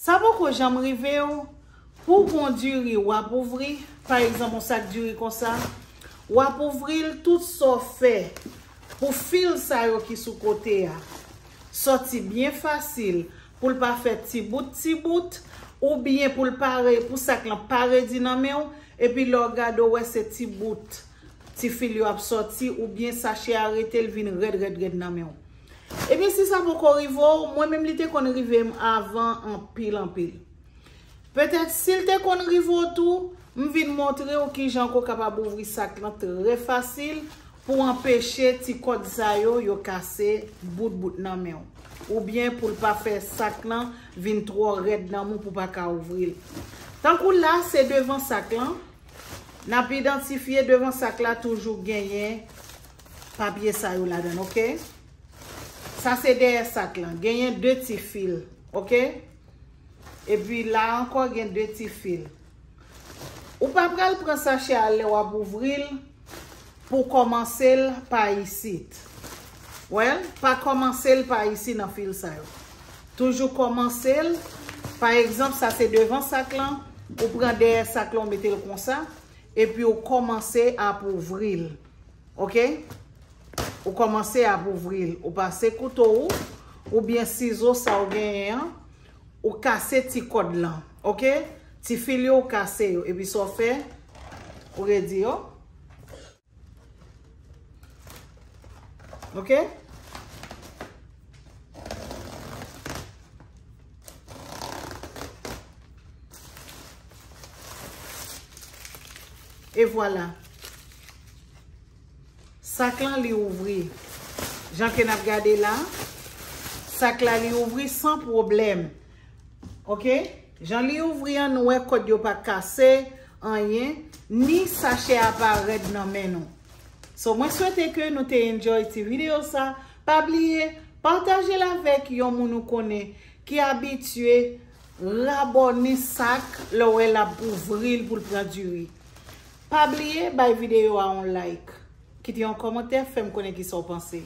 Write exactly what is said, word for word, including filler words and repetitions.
Sa poko janm rive w pou gon diri w ap ouvri, pa egzanp, yon sak diri konsa, w ap ouvri l, tout sa w fè pou fil sa yo ki sou kote a sòti byen fasil, pou l pa fè ti bout, ti bout, oubyen pou l pa re-, pou sak lan pa redi nan men w, epi lè w gade w wè se ti bout, ti fil yo ap sòti, oubyen sachè a rete l vin rèd, rèd, rèd nan men w. Ebyen, si sa poko rive w, mwen menm li te konn rive m avan anpil, anpil. Petèt si l te konn rive w tou, m vin montre w kijan ke w kapab ouvri sak lan trè fasil pou anpeche ti kòd sa yo, yo kase bout bout nan men w. Oubyen pou l pa fè sak lan vin twò rèd nan men w pou w pa ka ouvri l. Tankou la, se devan sak lan, n ap idantifye devan sak la toujou genyen papye sa yo ladan l, oke? Sa se dèyè sak lan. Genyen de ti fil, oke? Epi la ankò gen de ti fil. Ou pa pral pran sachè a lè w ap ouvri l pou w kòmanse l pa isit. Well, pa kòmanse l pa isi nan fil sa yo. Toujou kòmanse l, pa egzanp, sa se devan sak lan, ou pran dèyè sak lan, ou mete l konsa, epi ou kòmanse ap ouvri l. Oke? Ou kòmanse ap ouvri l. Ou pase kouto ou, oubyen sizo sa ou genyen an, ou kase ti kòd lan. Oke? Ti fil yo, ou kase yo. Epi sa w fè, ou redi yo. Oke? E vwala. Sak lan li ouvri. Jan ke n ap gade la, sak la li ouvri san pwoblèm. Oke? Jan li ouvri an, nou wè kòd yo pa kase, anyen, ni sachè a pa rèd nan men nou. So, mwen swete ke nou te enjoy ti videyo sa. Pa bliye, pataje l avèk yon moun ou konnen ki abitye rabòne sak lè w wè l ap ouvri l pou l pran diri. Pa bliye bay videyo a yon like. Kite yon kòmantè, fè m konnen kisa w panse.